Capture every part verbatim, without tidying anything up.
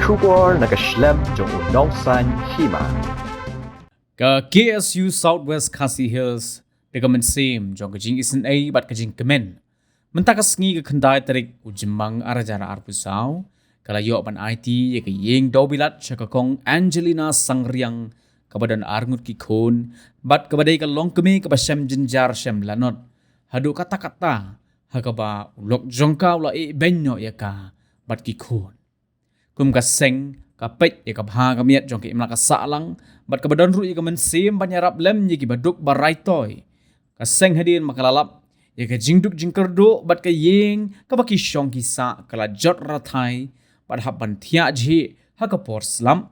Khubor na ka shlem jong u Nongsaiñ Hima. Ka K S U South West Khasi Hills da ka mynsiem jong ka jingisynei bad ka jingkmen. Mynta ka sngi ka khyndai tarik u Jymmang ar hajar arphew saw, ka la ïoh ban aiti ïa ka ïing dewbilat sha ka Kong Angelina Sangriang, kaba don arngut ki khun, bad kaba dei ka longkmie kaba shem jynjar shem lanot. Haduh katta katta, ha kaba u lok jong ka u la ïehnoh ïa ka bad ki khun. Kum ka seng, ka peit ïa ka bha ka miat jong ka imlang ka sahlang, bad kaba don ruh ïa ka mynsiem ban ïarap lem ïa kiba duk ba raitoi. Ka seng hadien ba ka la lap ïa ka jingduk jingkyrduh bad ka ïing kaba ki shong ki sah ka la jot rathai, bad hap ban thiah jhieh ha ka por slap.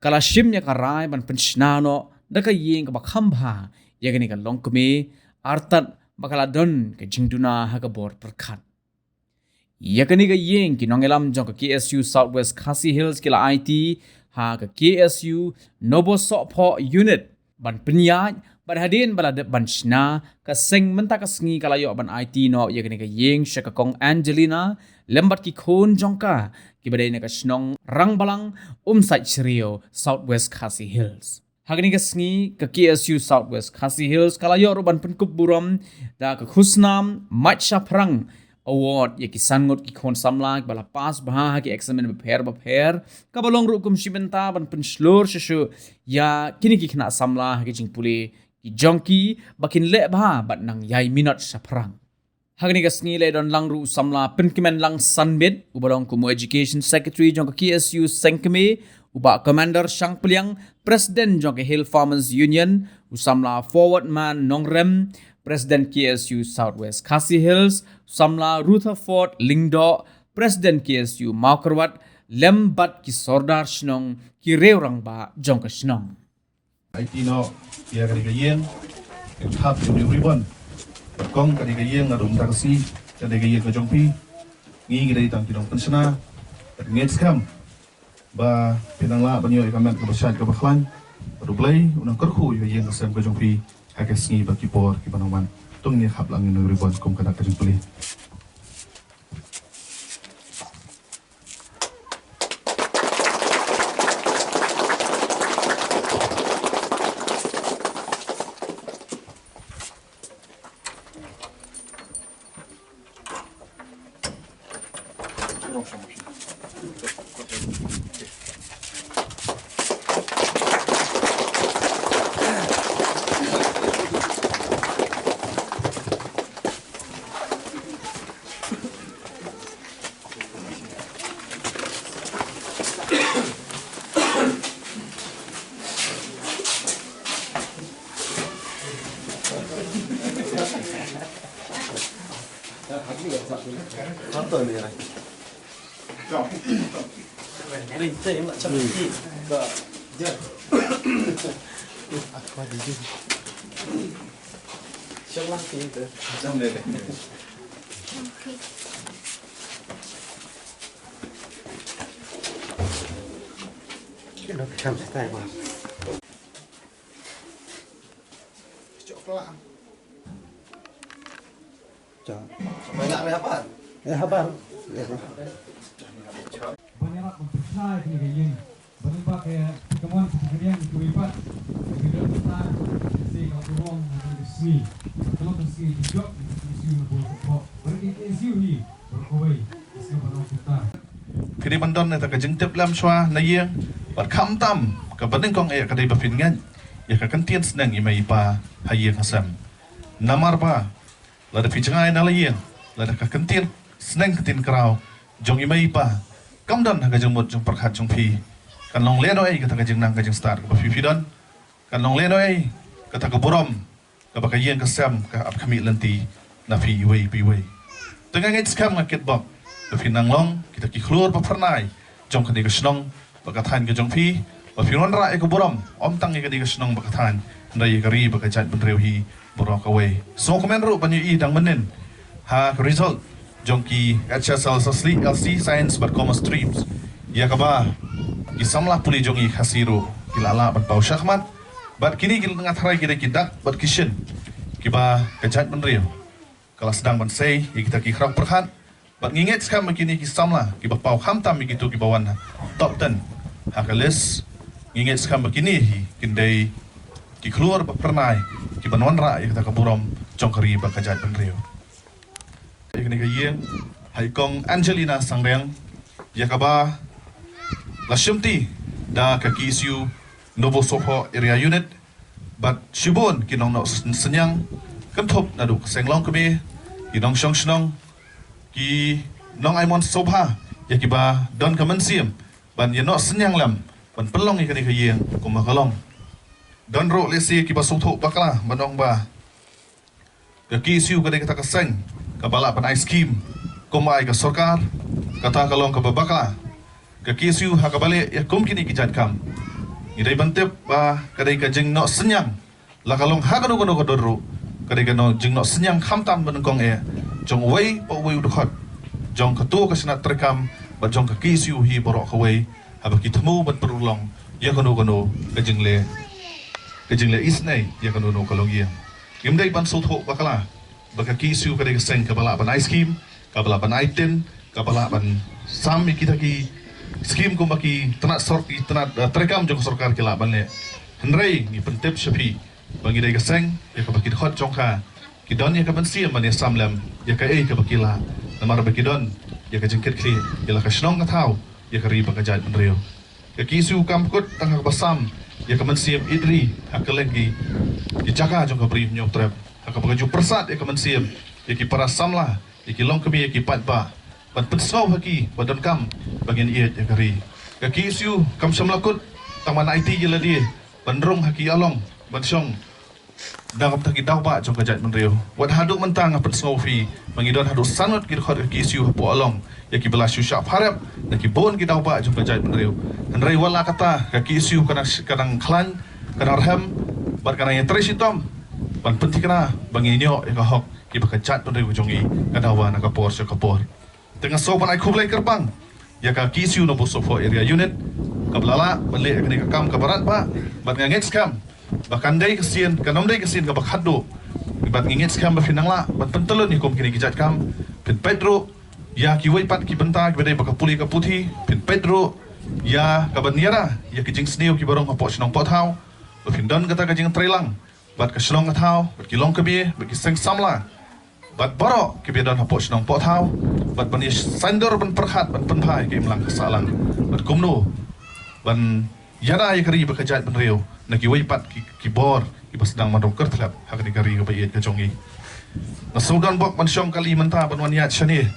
Ka la shim ïa ka rai ban pynshna noh da ka ïing kaba kham bha ïa kane ka longkmie, artat ba ka la don ka jingduna ha ka bor pyrkhat. Ïa kane ka ïing ki nongïalam jong ka K S U South West Khasi Hills ki la aiti ha ka K S U Nobosohphoh Unit ban pynïaid, bad hadien ba la dep ban shna, ka seng mynta ka sngi ka la ïoh ban aiti noh ïa kane ka ïing sha ka Kong Angelina lem bad ki khun jong ka, kiba dei na ka shnong Rangbalang, Umsait Shriew, South West Khasi Hills. Ha kane ka sngi ka K S U South West Khasi Hills ka la ïoh ruh ban pynkup burom da ka khusnam Mait Shaphrang Award ïa ki san ngut ki khun samla kiba la pass bha ha ki eksamin bapher bapher, kaba long ruh kum shi bynta ban pynshlur shuh shuh ïa kine ki khynnah samla ha ki jingpule ki jong ki, ba kin leh bha bad nang ïai minot shaphrang. Ha kane ka sngi la don lang ruh u samla Pynkmenlang Sanbit, uba long kum u Education Secretary jong ka K S U Sengkmie, u Bah Commander Shangpliang, President jong ka Hill Farmers Union, u samla Forward Man Nongrem, President K S U South West Khasi Hills, u samla Rutherford Lyngdoh, President K S U Mawkyrwat, lem bad ki sordar shnong, ki riew rangbah jong ka shnong. Aiti noh ïa kane ka ïing, ïa ka thap jong u ribbon. Kong, kane ka ïing naduh mynta ka sngi, kane ka ïing ka jong phi. Ngi ngi dei tang ki nongpynshna. Ngeit skhem ba phin nang lah ban ïoh ïa ka met kaba shait kaba khlaiñ. Bad U Blei un nang kyrkhu ïa ka ïing ka sem ka jong phi ha ki sngi bad ki por kiba nang wan. To ngin ïa khap lang ïa u ribbon kum ka dak ka jingpule. Ban ïarap ban pynshna ïa kane ka ïing. Bad lyngba ka jingkmen sha ka ïing kiwei pat, ka ïing ka sa ka burom ha kane ka sngi. Bad ka long ka sngi jingïap ïa ka K S U na bor ka pok. Bad ka K S U hi bad kawei ka sngi ban long kumta. Phi dei ban don ïa ka jingtip lem shuwa na ïing. Bad khamtam kaba nyngkong eh ka dei ba phin ngeit ïa ka kyntien sneng i mei i pa ha ïing ha sem. Namar ba lada phi jngai na la ïing, lada ka kyntien sneng kyntien kraw jong i mei i pa kam don ha ka jingmut jingpyrkhat jong phi, kan long lehnohei kata ka jingnang ka jingstad kaba phi phi don? Kan long lehnohei kata ka burom kaba ka ïing ka sem ka ap khmih lynti na phi iwei pa iwei? Te nga ngeit skhem, nga kitbok ba phin nang long kita ki khlur ba phyrnai jong kane ka shnong bad ka thaiñ ka jong phi, ba phin wanrah ïa ka burom ym tang ïa kane ka shnong bad ka thaiñ, hynrei ïa ka ri bad ka jaitbynriew hi baroh kawei. Sngewkmen ruh ban ïohi dang mynnin ha ka result jong ki H S L C, L C, Science bad Commerce streams, ïa kaba ki samla pule jong ngi Khasi ruh ki la lah ban paw shakhmat. Bad kine ki nga tharai ki dei ki dak bad ki shin kiba ka jaitbynriew ka la sdang ban sei ïa kita ki khraw pyrkhat. Bad ngi ngeit skhem ba kine ki samla kiba paw khamtam ïa kito kiba wan ha top ten ha ka list, ngi ngeit skhem ba kine hi kin dei ki khlur ba phyrnai kiban wanrah ïa kata ka burom jong ka ri bad ka jaitbynriew. Ïa kane ka ïing ha i kong Angelina Sangriang, ïa kaba la shimti da ka K S U Nobosohphoh Area Unit, bad shibun ki nongnoh syn-, synñiang, kynthup naduh ka seng longkmie, ki nongshong shnong, ki nongai mon sngewbha, ïa kiba don ka mynsiem ban ïa noh synñiang lem ban pynlong ïa kane ka ïing kumba ka long. Don ruh lehse kiba sngewthuh bakla ban ong ba ka K S U ka dei kata ka seng kaba lah ban ai skim kumba ai ka sorkar, kata ka long kaba bakla. Ka K S U ha kaba leh ïa kum kine ki jait kam, ngi dei ban tip ba ka dei ka jingnoh synñiang, la ka long ha kano kano ka dur ruh, ka dei ka noh, jingnoh synñiang khamtam banyngkong eh jong uwei pa uwei u dkhot jong kato ka shnat treikam bad jong ka K S U hi baroh kawei, haba ki thmu ban pynurlong ïa kano kano ka jingleh, ka jingleh isynei ïa kano kano ka longïing. Ngim dei ban sngewthuh bakla ba ka K S U ka dei ka seng kaba lah ban ai skim, kaba lah ban ai tin, kaba lah ban sam ïa kita ki skim kumba ki tnat sor, ki tnat, eh, treikam jong ka sorkar ki lah ban leh. Hynrei ngi pyntip sha phi ba ngi dei ka seng ïa kaba ki dkhot jong ka ki don ïa ka mynsiem ban ïa sam lem ïa kaei kaba ki lah, namar ba ki don ïa ka jingkitkhlieh ïa la ka shnong ka thaw, ïa ka ri bad ka jaitbynriew. Ka K S U kam kut tang ha kaba sam ïa ka mynsiem ïeit ri ha kylleng ki, ki jaka jong ka Bri Hynñiewtrep, ha kaba ka ju pyrsad ïa ka mynsiem ïa ki para samla, ïa ki longkmie, ïa ki paidbah, ban pynsngew ha ki ba donkam ba ngin ïeit ïa ka ri. Ka K S U kam shym la kut tang ban aiti ïa lade ban rung ha ki along ban shong da kumta ki daw bah jong ka jaitbynriew. Wat haduh mynta nga pynsngew phi ba ngi don haduh san ngut ki dkhot ka K S U hapoh along, ïa kiba la shu shah pharep na ki bun ki daw bah jong ka jaitbynriew. Hynrei wat la katta, ka K S U ka nang, ka nang khlaiñ, ka nang rhem bad ka nang ïatrei shitom ban pynthikna ba ngin ïoh ïa ka hok kiba ka jaitbynriew jong ngi ka dawa na ka por sha ka por. Te nga sngewbha ban ai khublei kyrpang ïa ka K S U Nobosohphoh Area Unit kaba la lah ban leh ïa kane ka kam kaba radbah, bad nga ngeit skhem ba kan dei ka sien, kan ym dei ka sien kaba khatduh, bad nga ngeit skhem ba phin nang lah ban pyntyllun ïa kum kine ki jait kam. Phin peit ruh ïa kiwei pat ki bynta kiba dei bad ka pule ka puthi, phin peit ruh ïa kaban ïada ïa ki jingsniew kiba rung hapoh shnong poh thaw, ba phin don kata ka jingtreilang bad ka shnong ka thaw, bad ki longkmie, bad ki seng samla, bad baroh kiba don hapoh shnong poh thaw, bad ban ïa saiñdur ban pyrkhat ban pynphai ka imlang ka sahlang, bad kumno ban ïada ïa ka ri bad ka jaitbynriew na kiwei pat ki, ki bor kiba sdang ban rung kyrthlep ha kane ka ri kaba ïeit ka jong ngi. Nga sngewdon bok ban shong kali mynta ban wan ïaid shane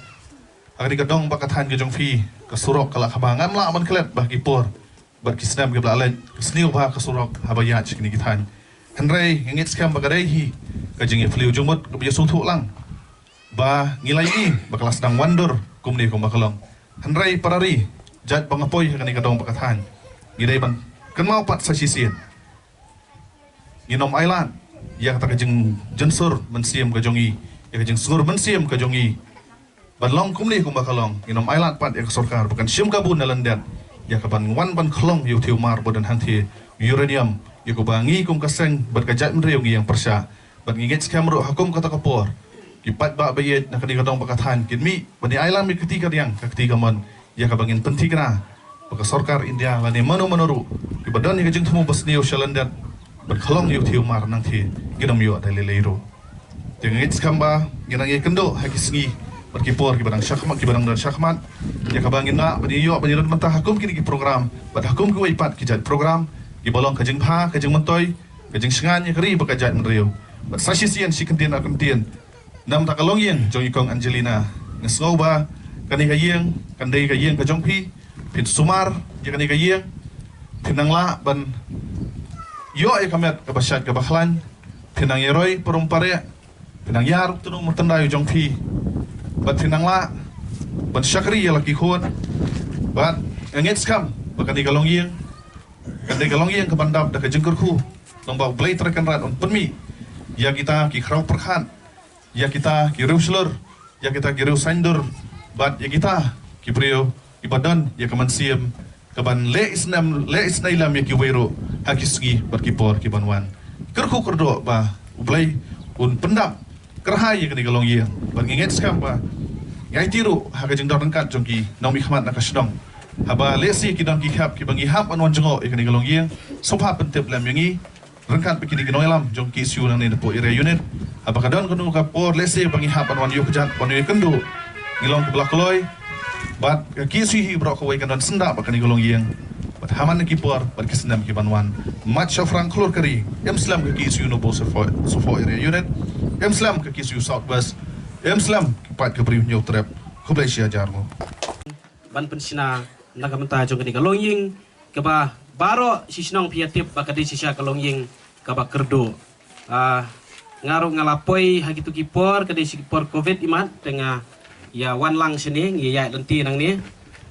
ha kane ka dong bad ka thaiñ ka jong phi. Ka surok ka la kham bha, ngam lah ban klet ba ha ki por bad ki snem kiba la leit ka sniew bha ka surok haba ïaid sha kine ki thaiñ. Hynrei nga ngeit skhem ba ka dei hi ka jingïaphylliew jingmut kaba ïasngewthuh lang ba ngi la ïohi ba ka la sdang wandur kumne kumba ka long. Hynrei para ri, jait ba nga poi ha kane ka dong bad ka thaiñ, ngi dei ban kynmaw pat sa shisien. Ngin ym ailad ïa kata ka jingjynsur mynsiem ka jong ngi, ïa ka jingsngur mynsiem ka jong ngi ban long kumne kumba ka long. Ngin ym ailad pat ïa ka sorkar ba kan shim kabu na lyndet ïa kaban wan ban khlong ïa u thiew mar ba don hangthie, uranium, ïa kaba ngi kum ka seng bad ka jaitbynriew ngi ïeng pyrshah. Bad ngi ngeit skhem ruh ha kum kata ka por ki paidbah ba ïeit na kane ka dong bad ka thaiñ kin mih ban ïa ailad ïa ka kti ka riang, ka kti ka mon, ïa kaba ngin pynthikna ba ka sorkar India lane mano mano ruh kiba don ïa ka jingthmu ba sniew sha lyndet ban khlong ïa u thiew mar nangthie, kin ym ïoh da lei lei ruh. Te nga ngeit skhem ba ngin nang ïakynduh ha ki sngi bad ki por kiba nang shakhmat, kiba nang don shakhmat, ïa kaba ngin lah ban ïoh ban ïadon bynta ha kum kine ki program bad ha kum kiwei pat ki jait program kiba long ka jingbha, ka jingmyntoi, ka jingshngaiñ ïa ka ri bad ka jaitbynriew. Bad sa shisien, shi kyntien ar kyntien, namar ka longïing jong i kong Angelina, nga sngew ba kane ka ïing kan dei ka ïing ka jong phi. Phin sumar ïa kane ka ïing, phin nang lah ban ïoh ïa ka met kaba shait kaba khlaiñ, phin nang ïaroi parum pareh, phin nang ïar u tnum u tyndai u jong phi, bad phin nang lah ban shakri ïa la ki khun. Bad nga ngeit skhem ba kane ka longïing kan dei ka longïing kaban dap da ka jingkyrkhu, long ba U Blei Trai Kynrad un pynmih ïa kita ki khraw pyrkhat, ïa kita ki riewshlur, ïa kita ki riewsaiñdur, bad ïa kita ki briew kiba don ïa ka mynsiem kaban leh isnem, leh isnei lem ïa kiwei ruh ha ki sngi bad ki por kiban wan. Kyrkhu kyrdoh ba U Blei un pyndap kyrhai ïa kane ka longïing, bad nga ngeit skhem ba Ngi aiti ruh ha ka jingdon ryngkat jong ki nongmihkhmat na ka shnong. Haba lehse ki don ki khep kiba ngi hap ban wan jngoh ïa kane ka longïing, sngewbha pyntip lem ïa ngi. Ryngkat bad kine ki nongïalam jong K S U nangne napoh area unit, haba ka don kano ka por lehse ba ngi hap ban wan ïoh kjat, wan ïoh kynduh, ngi long kiba la kloi. Bad ka K S U hi baroh kawei kan don syndah bad kane ka longïing. Bad ha man ki por bad ki snem ki ban wan, mat shaphrang khlur ka ri, im slem ka K S U Nongpoh Sohphoh, Sohphoh area unit, im slem ka K S U South West, im slem ki paid ka Bri Hynñiewtrep. Khublei shi hajar nguh. Ban pynshna na ka bynta jong kane ka longïing kaba baroh shi shnong phi ïa tip ba ka dei shisha ka longïing kaba kyrduh. Ah, nga ruh nga la poi ha kitu ki por, ka dei shi ki por covid imat, te nga ïa wan lang shane, ngi ïaid lynti nangne,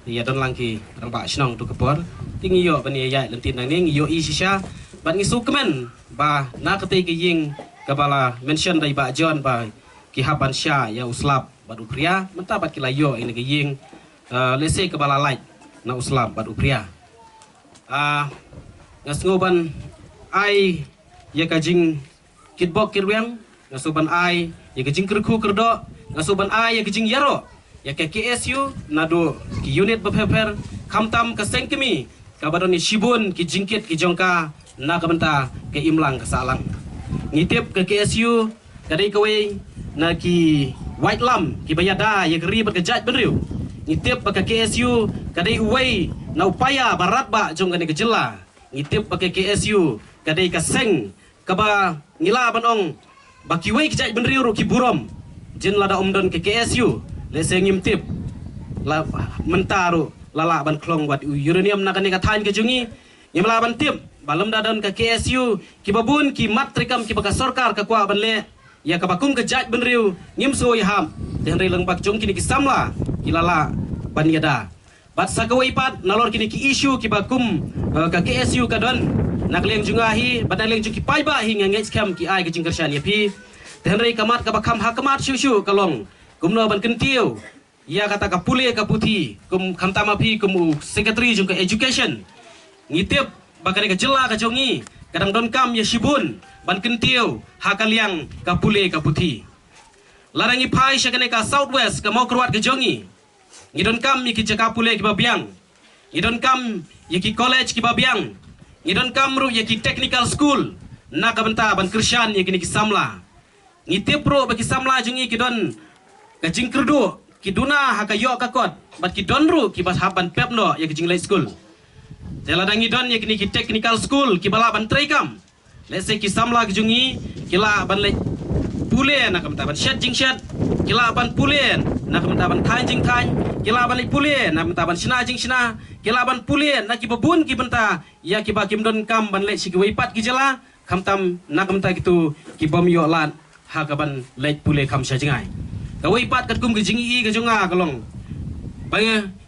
ïa don lang ki rangbah shnong tu ka por, te ngi ïoh ban ïa ïaid lynti nangne, ngi ïohi shisha, bad ngi sngewkmen ba na katei ka ïing kaba la mention da i Bah John ba ki hap ban shah ïa u slap bad u phria, mynta pat ki la ïoh ïa kane ka ïing, ah, lehse kaba la lait na u slap bad u phria. Ah, nga sngew ban ai ïa ka jingkitbok kitrwiang, nga sngew ban ai ïa ka jingkyrkhu kyrdoh, nga sngew ban ai ïa ka jingïaroh ïa ka K S U naduh ki unit bapher bapher, khamtam ka seng kmie kaba don ïa shibun ki jingkit ki jong ka na ka bynta ka imlang ka sahlang. Ngi tip ka K S U ka dei kawei na ki waitlam kiba ïada ïa ka ri bad ka jaitbynriew. Ngi tip ba ka K S U ka dei uwei na u paia ba radbah jong kane ka jylla. Ngi tip ba ka K S U ka dei ka seng kaba ngi lah ban ong ba kiwei ki jaitbynriew ruh ki burom. Jin lada ym don ka K S U, lehse ngim tip la mynta ruh la lah ban khlong wat u uranium na kane ka thaiñ ka jong ngi. Ngim lah ban tip ba lymda don ka K S U, kiba bun ki mat treikam kiba ka sorkar ka kwah ban leh ïa kaba kum ka jaitbynriew ngim sngew ïahap. Te hynrei lyngba jong kine ki samla ki la lah ban ïada. Bad sa kawei pat nalor kine ki issue kiba kum, eh, ka K S U ka don, na ka liang jong nga hi bad na ka liang jong ki paidbah hi, nga ngeit skhem ki ai ka jingkyrshan ïa phi. Te hynrei ka mat kaba kham ha khmat shuh shuh ka long kumno ban kyntiew ïa kata ka pule ka puthi, kum khamtam ma phi kum u secretary jong ka education. Ngi tip ba kane ka jylla ka jong ngi ka dang donkam ïa shibun ban kyntiew ha ka liang ka pule ka puthi. Lada ngi phai sha kane ka South West, ka Mawkyrwat ka jong ngi, ngi donkam ïa ki jaka pule kiba biang, ngi donkam ïa ki college kiba biang, ngi donkam ruh ïa ki technical school na ka bynta ban kyrshan ïa kine ki samla. Ngi tip ruh ba ki samla jong ngi ki don ka jingkyrduh, ki duna ha ka ïoh ka kot, bad ki don ruh kiba hap ban pep noh ïa ka jingleit skul. Te lada ngi don ïa kine ki technical school kiba lah ban treikam, lehse ki samla ki jong ngi ki lah ban leit pule na ka bynta ban shet jingshet, ki lah ban pule na ka bynta ban thaiñ jingthaiñ, ki lah ban leit pule na ka bynta ban shna jingshna, ki lah ban pule na kiba bun ki bynta ïa kiba kim donkam ban leit sha kiwei pat ki jylla, khamtam na ka bynta kitu ki bym ïoh lad ha kaban leit pule kham sha jngai. Kawei pat katkum ka jingïohi ka jong nga ka long ba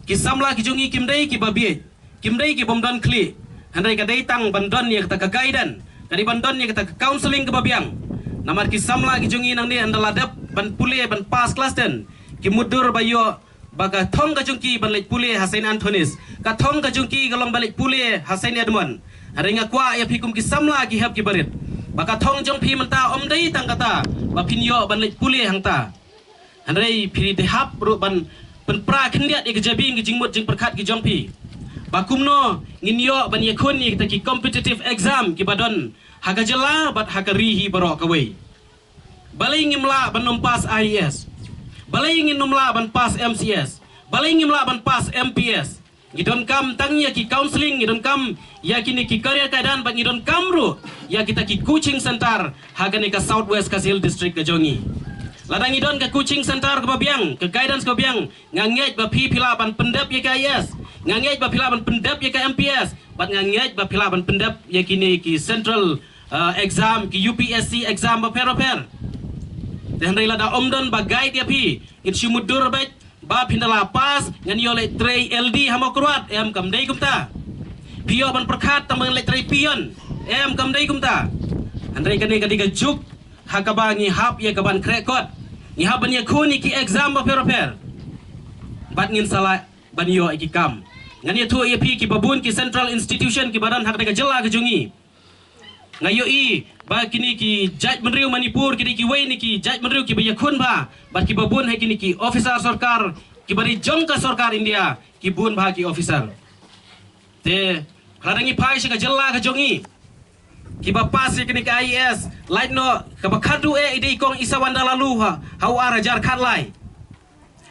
ki samla ki jong ngi kim dei kiba bieit, kim dei ki bym don khlieh. Hynrei ka dei tang ban don ïa kata ka guidance, ka dei ban don ïa kata ka counselling kaba biang. Namar ki samla ki jong ngi nangne ynda la dep ban pule ban pass class ten, ki mutdur ba ïoh ba ka thong ka jong ki ban leit pule ha Saint Anthony's, ka thong ka jong ki ka long ban leit pule ha Saint Edmund. Hynrei nga kwah ïa phi kum ki samla ki hep ki barit, ba ka thong jong phi mynta ym dei tang kata ba phin ïoh ban leit pule hangta. Hynrei phi dei hap ruh ban pynpra khyndiat ïa ka jabieng ka jingmut jingpyrkhat ki jong phi, ba kumno ngin ïoh ban ïakhun ïa kita ki competitive exam kiba don ha ka jylla bad ha ka ri hi baroh kawei. Balei ngim lah ban ym pass I A S? Balei ngin ym lah ban pass M C S? Balei ngim lah ban pass M P S? Ngi donkam tang ïa ki counselling, ngi donkam ïa kine ki career guidance, bad ngi donkam ruh ïa kita ki coaching center ha kane ka South West Khasi Hills District ka jong ngi. Lada ngi don ka coaching center kaba biang, ka guidance kaba biang, nga ngeit ba phi phi lah ban pyndep ïa ka I A S, nga ngeit ba phi lah ban pyndep ïa ka M P S, bad nga ngeit ba phi lah ban pyndep ïa kine ki central, uh, exam, ki U P S C exam bapher bapher. Te hynrei lada ym don ba guide ïa phi, ngin shu mutdur beit ba phin da la pass ngan ïoh leit trei L D ha Mawkyrwat, em, kam dei kumta. Phi ïoh ban pyrkhat tang ba ngan leit trei peon, em, kam dei kumta. Hynrei kane ka dei ka juk ha kaba ngi hap ïa kaban khreh kot. Ngi hap ban ïakhun ïa ki exam bapher bapher, bad ngin sa lah ban ïoh ïa ki kam. Ngan ïathuh ïa phi kiba bun ki central institution kiba don ha kane ka jylla ka jong ngi. Nga ïohi ba kine ki jaitbynriew Manipur ki dei kiwei na ki jaitbynriew kiba ïakhun bha bad kiba bun ha kine ki officer sorkar kiba dei jong ka sorkar India, ki bun bha ki officer. Te lada ngi phai sha ka jylla ka jong ngi, kiba pass ïa kine ki I A S, lait noh, kaba khadduh eh i dei i kong Isawanda Laloo ha, ha u ar hajar khatlai.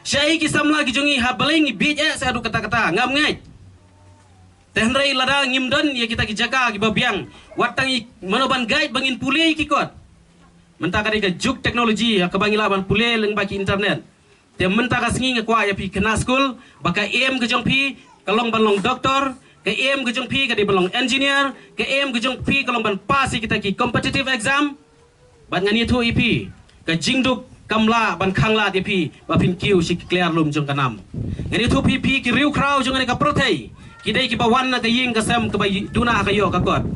Shaei ki samla ki jong ngi ha, balei ngi bieit eh sa haduh katta katta, ngam ngeit. Te hynrei lada ngim don ïa kita ki jaka kiba biang, wat tang i mano ban guide ba ngin pule ïa ki kot. Mynta ka dei ka juk technology ha kaba ngi lah ban pule lyngba ki internet. Te mynta ka sngi nga kwah ïa phi khynnah skul ba ka aim ka jong phi ka long ban long doktor, ka aim ka jong phi ka dei ban long engineer, ka aim ka jong phi ka long ban pass ïa kita ki competitive exam. Bad ngan ïathuh ïa phi, ka jingduk kam lah ban khanglad ïa phi ba phin kiew sha ki kliar lum jong ka nam. Ngan ïathuh ïa phi, phi ki riewkhraw jong kane ka pyrthei ki dei kiba wan na ka ïing ka sem kaba duna ha ka ïoh ka kot.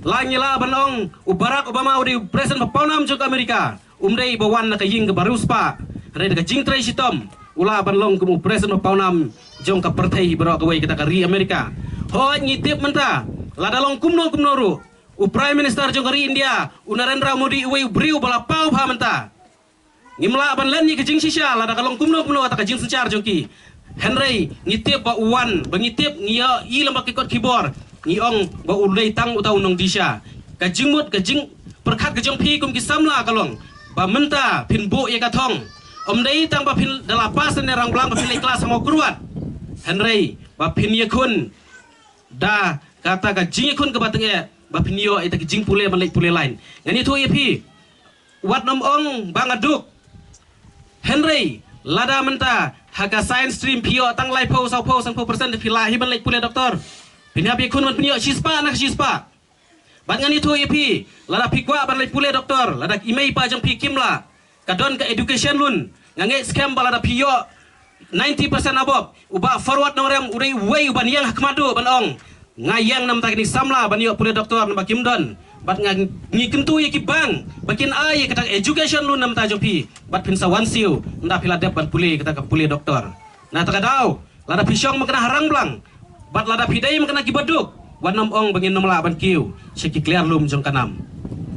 Lada ngi lah ban ong u Barack Obama u dei u president ba pawnam jong ka America, um dei ba wan na ka ïing kaba riewspah, hynrei da ka jingtrei shitom u lah ban long kum u president ba pawnam jong ka pyrthei baroh kawei, kata ka ri America. Hooid, ngi tip mynta, lada long kumno kumno ruh, u Prime Minister jong ka ri India, u Narendra Modi, uwei u briew ba la paw bha mynta. Ngim lah ban len ïa ka jingshisha lada ka long kumno kumno kata ka jingsynshar jong ki. Hynrei ngi tip ba u wan, ba ngi tip, ngi ïohi lem bad ki kot ki bor, ngi ong ba u dei tang uta u nongdisha. Ka jingmut, ka jingpyrkhat ka jong phi kum ki samla ka long ba mynta phin buh ïa ka thong, ym dei tang ba phin da la pass ne rangbah ba phin leit klas ha Mawkyrwat, hynrei ba phin ïakhun da kata ka jingïakhun kaba tyngeh, ba phin ïoh ïa ka jingpule ban leit pule line. Ngan ïathuh ïa phi, wat nym ong ba nga duk. Hynrei lada mynta ha ka science stream phi ïoh tang laiphew, sawphew, sanphew percent, phi lah hi ban leit pule doktor? Phin hap ïakhun ban phin ïoh shispah na ka shispah. Bad ngan ïathuh ïa phi, lada phi kwah ban leit pule doktor, lada i mei i pa jong phi kim lah, ka don ka education loan. Nga ngeit skhem ba lada phi ïoh ninety percent above, u Bah Forward Nongrem u dei uwei uban ïeng ha khmat duh ban ong, nga ïeng na bynta kine ki samla ban ïoh pule doktor namar kim don. Bad nga, ngi kyntu ïa ki bank ba kin ai ïa kata ka education loan na bynta jong phi, bad phin sa wan siew ynda phi la dep ban pule kata ka pule doktor. Na kata ka daw, lada phi shong mynta ha rangbah, bad lada phi dei mynta kiba duk, wat nym ong ba ngin nym lah ban kiew sha ki kliar lum jong ka nam.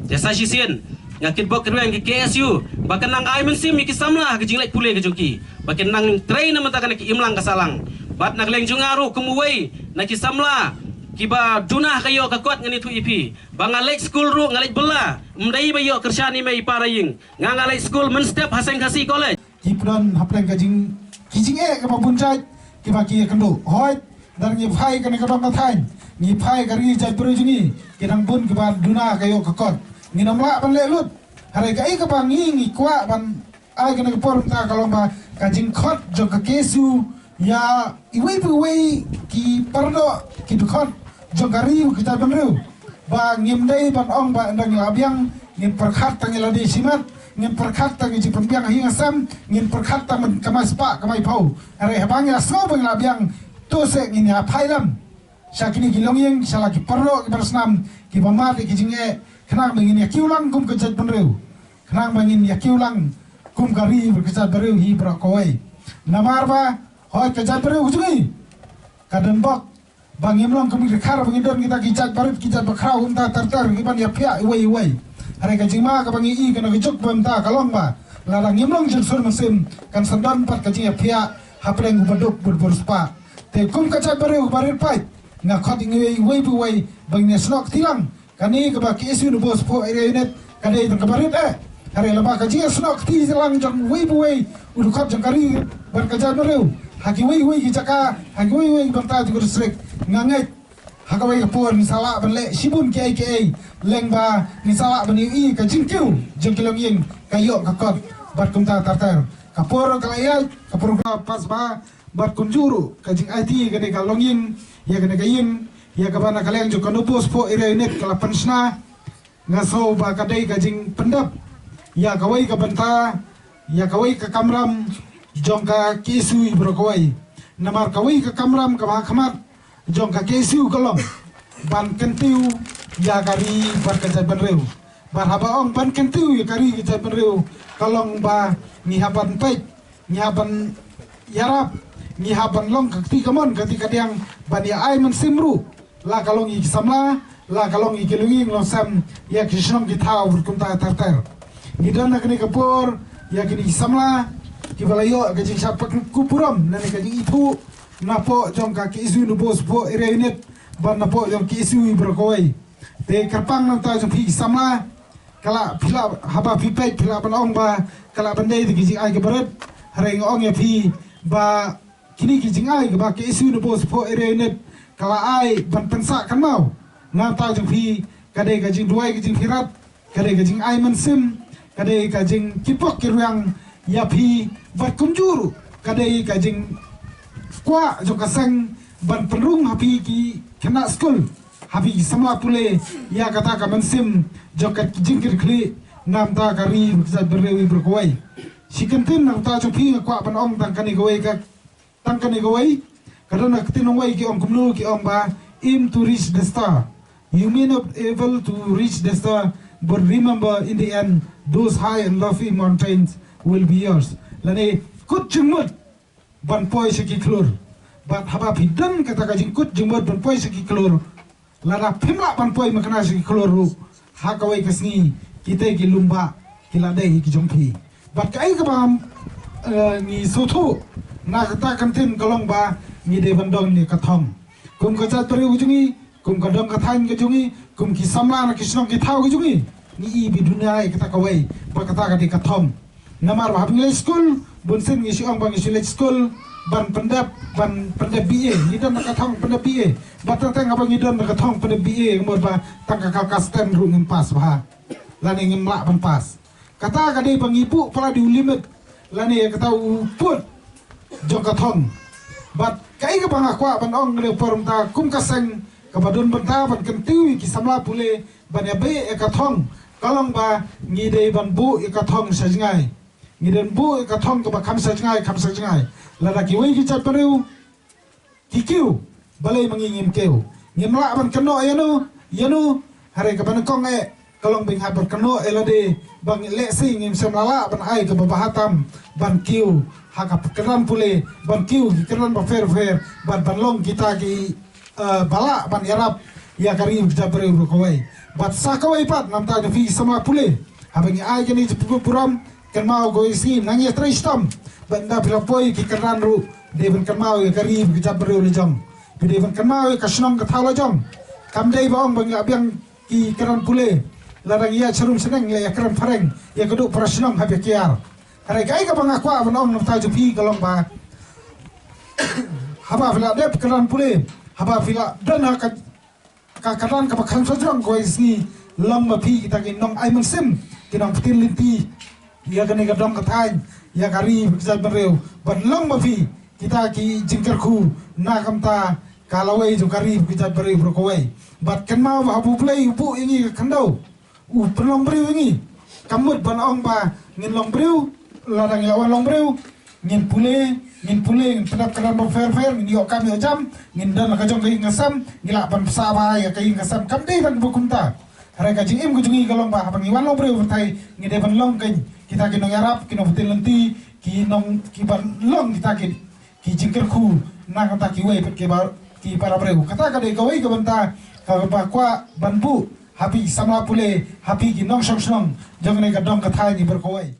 Te sa shisien nga kitbok kitrwiang ki K S U ba kan nang ai mynsiem ïa ki samla ha ka jingleit pule ka jong ki, ba kin nang trei na bynta kane ka imlang ka sahlang. Bad na ka liang jong nga ruh kum uwei na ki samla kiba duna ha ka ïoh ka kot, ngan ïathuh ïa phi ba nga leit skul ruh nga leit bylla, ym dei ba ïoh kyrshan i mei i pa da ïing. Nga, nga leit skul mynstep ha Seng Khasi College. Ki pdon hapdeng ka jing, ki jingeh kaba bun jait kiba ki ïakynduh. Hooid, lada ngi phai kane ka dong ka thaiñ, ngi phai ka ri jaitbynriew jong ngi, ki dang bun kiba duna ka ïoh ka kot. Ngin ym lah ban leh lut. Hynrei kaei kaba ngi, ngi kwah ban ai kane ka por mynta ka long ba ka jingkhot jong ka K S U ïa iwei pa iwei ki paralok, ki dkhot jong ka ri ka jaitbynriew, ba ngim dei ban ong ba ynda ngi la biang ngin pyrkhat tang ïa lade shimet, ngin pyrkhat tang ïa jingpynbiang ha ïing ha sem, ngin pyrkhat tang ban kamai spah kamai phew. Hynrei haba ngi la sngew ba ngi la biang, to seh ngin ïa phai lem sha kine ki longïing, sha la ki paralok, ki barsnam, kiba mad ïa ki jingeh, khnang ba ngin ïa kiew lang kum ka jaitbynriew, khnang ba ngin ïa kiew lang kum ka ri bad ka jaitbynriew hi baroh kawei. Namar ba hooid, ka jaitbynriew ka jong ngi ka don bok ba ngim long kum ki dkhar ba ngin don kita ki jait barit, ki jait bakhraw kumta ter ter kiban ïaphiah iwei iwei. Hynrei ka jingma kaba ngi i kane ka juk ba mynta ka long ba lada ngim long jynsur mynsiem, kan sa don pat ka jingïaphiah hapdeng u baduk bad u riewspah. Te kum ka jaitbynriew kaba rit paid, nga khot ïa ngi iwei pa iwei ba ngin ïasnoh kti lang. Kane kaba K S U Nabos Pho Area Unit ka dei tang kaba rit eh. Hynrei lada ka jingïasnoh kti lang jong uwei pa uwei u dkhot jong ka ri bad ka jaitbynriew ha kiwei kiwei ki jaka, ha kiwei kiwei ki bynta jong ka district, nga ngeit ha kawei ka por ngin sa lah ban leh shibun kiei kiei, lehse ba ngin sa lah ban ïohi ka jingkiew jong ki longïing, ka ïoh ka kot bad kumta ter ter. Ka por ka la ïaid, ka por ka la pass bha, bad kumjuh ruh ka jingaiti kane ka longïing ïa kane ka ïing, ïa kaba na ka liang jong ka Nabos Pho Area Unit ka la pynshna. Nga sngew ba ka dei ka jingpyndep ïa kawei ka bynta, ïa kawei ka kamram jong ka K S U baroh kawei. Namar kawei ka kamram kaba ha khmat jong ka K S U ka long ban kyntiew ïa ka ri bad ka jaitbynriew. Bad haba ong ban kyntiew ïa ka ri ka jaitbynriew, ka long ba ngi hap ban peit, ngi hap ban ïarap, ngi hap ban long ka kti kamon ka kti kadiang ban ïa ai mynsiem ruh, la ka long ïa ki samla, la ka long ïa ki longïing longsem ïa ki shnong ki thaw bad kumta ter ter. Ngi don ha kane ka por ïa kine ki samla kiba la ïoh ka jingshah pynkup burom lane ka jingithuh napoh jong ka K S U Nabo Sopoh Area Unit bad napoh jong ka K S U baroh kawei. Te kyrpang na ka bynta jong phi ki samla, ka la phi la, haba phi peit phi la ban ong ba ka la ban dei da ki jingai kiba rit. Hynrei nga ong ïa phi ba kine ki jingai kiba K S U Nabo Sopoh Area Unit ka la ai ban pynsah kynmaw na ka bynta jong phi, ka dei ka jingduwai ka jingpyrkhat, ka dei ka jingai mynsiem, ka dei ka jingkyrpad kyrwiang ïa phi bad kumjuh ruh ka dei ka jingkwah jong ka seng ban pynrung ha phi ki khynnah skul, ha phi ki samla pule ïa kata ka mynsiem jong ka jingkyrkhu na ka bynta ka ri bad ka jaitbynriew baroh kawei. Shi kyntien na ka bynta jong phi nga kwah ban ong tang kane kawei ka tang kane kawei. Ka don ka ktien nongwei ki ong kumno, ki ong ba aim to reach the star. You may not able to reach the star, but remember in the end those high and lofty mountains will be yours. Lane kut jingmut ban poi sha ki khlur. Bad haba phi don kata ka jingkut jingmut ban poi sha ki khlur, lada phim lah ban poi makna sha ki khlur ruh, ha kawei ka sngi kita ki lum bah ki la dei ki jong phi. Bad kaei kaba, eh, ngi sngewthuh na kata ka ktien ka long ba ngi dei ban don ïa ka thong. Kum ka jaitbynriew ka jong ngi, kum ka dong ka thaiñ ka jong ngi, kum ki samla na ki shnong ki thaw ka jong ngi, ngi i ba duna ïa kata kawei ba kata ka dei ka thong. Namar ba haba ngi leit skul, bunsien ngi shu ong ba ngi shu leit skul ban pyndep, ban pyndep B A, ngi don da ka thong pyndep B A. Bad teng teng haba ngi don da ka thong pyndep B A, ka mut ba tang ka, ka, ka stand ruh ngim pass bha, lane ngim lah ban pass. Kata ka dei ba ngi buh palat ïa u limit lane kata u pud jong ka thong. Bad kaei kaba nga kwah ban ong na ka por mynta kum ka seng kaba don bynta ban kyntiew ïa ki samla pule ban ïa beh ïa ka thong, ka long ba ngi dei ban buh ïa ka thong sha jngai. Ngi dei ban buh ïa ka thong kaba kham sha jngai, kham sha jngai. Lada kiwei ki jaitbynriew ki kiew, balei ma ngi ngim kiew? Ngim lah ban kynnoh ïano ïano. Hynrei kaba nyngkong eh ka long ba ngi hap ban kynnoh ïa lade ba ngi lehse ngim shym la lah ban ai kaba bha tam ban kiew ha ka kyrdan pule, ban kiew ki kyrdan bapher bapher, ban, ban long kita ki, eh, ba lah ban ïarap ïa ka ri bad ka jaitbynriew baroh kawei. Bad sa kawei pat na ka bynta jong phi samla pule, haba ngi ai kane ka jingpynkup burom, kynmaw kawei ka sngi, nang ïatrei shitom ba ynda phi la poi ki kyrdan ruh, dei ban kynmaw ïa ka ri bad ka jaitbynriew la jong. Phi dei ban kynmaw ïa ka shnong ka thaw la jong. Kam dei ba ong ba ngi la biang ki kyrdan pule, lada ngi ïaid sharum shaneng ngi la ïakren phareng ïa ka duh para shnong haba kiar. Hynrei kaei kaba nga kwah ban ong na ka bynta jong phi ka long ba haba phi la dep kyrdan pule, haba phi la don ha ka ka, ka kyrdan kaba kham sha jrong kawei ka sngi, long ma phi kita ki nongai mynsiem, ki nongpyntip lynti ïa kane ka dong ka thaiñ, ïa ka ri bad ka jaitbynriew, bad long ma phi kita ki jingkyrkhu na ka bynta ka lawei jong ka ri bad ka jaitbynriew baroh kawei. Bad kynmaw ba haba U Blei u buh ïa ngi ka khyndew, u pynlong briew ïa ngi. Kam mut ban ong ba ngin long briew, lada ngi la wan long briew ngin pule, ngin pule, ngin pyndep kyrdan bapher bapher, ngin ïoh kam ïoh jam, ngin don la ka jong ka ïing ka sem, ngi lah ban bsa bha ïa ka ïing ka sem. Kam dei ban buh kumta. Hynrei ka jingim ka jong ngi ka long ba haba ngi wan long briew pyrthei ngi dei ban long kein kita ki nongïarap, ki nongpyntip lynti, ki nong, ki ban long kita ki ki jingkyrkhu na ka bynta kiwei pat ki ba, ki para briew. Kata ka dei kawei ka bynta kaba kwah ban buh ha phi samla pule, ha phi ki nongshong shnong jong kane ka dong ka thaiñ baroh kawei.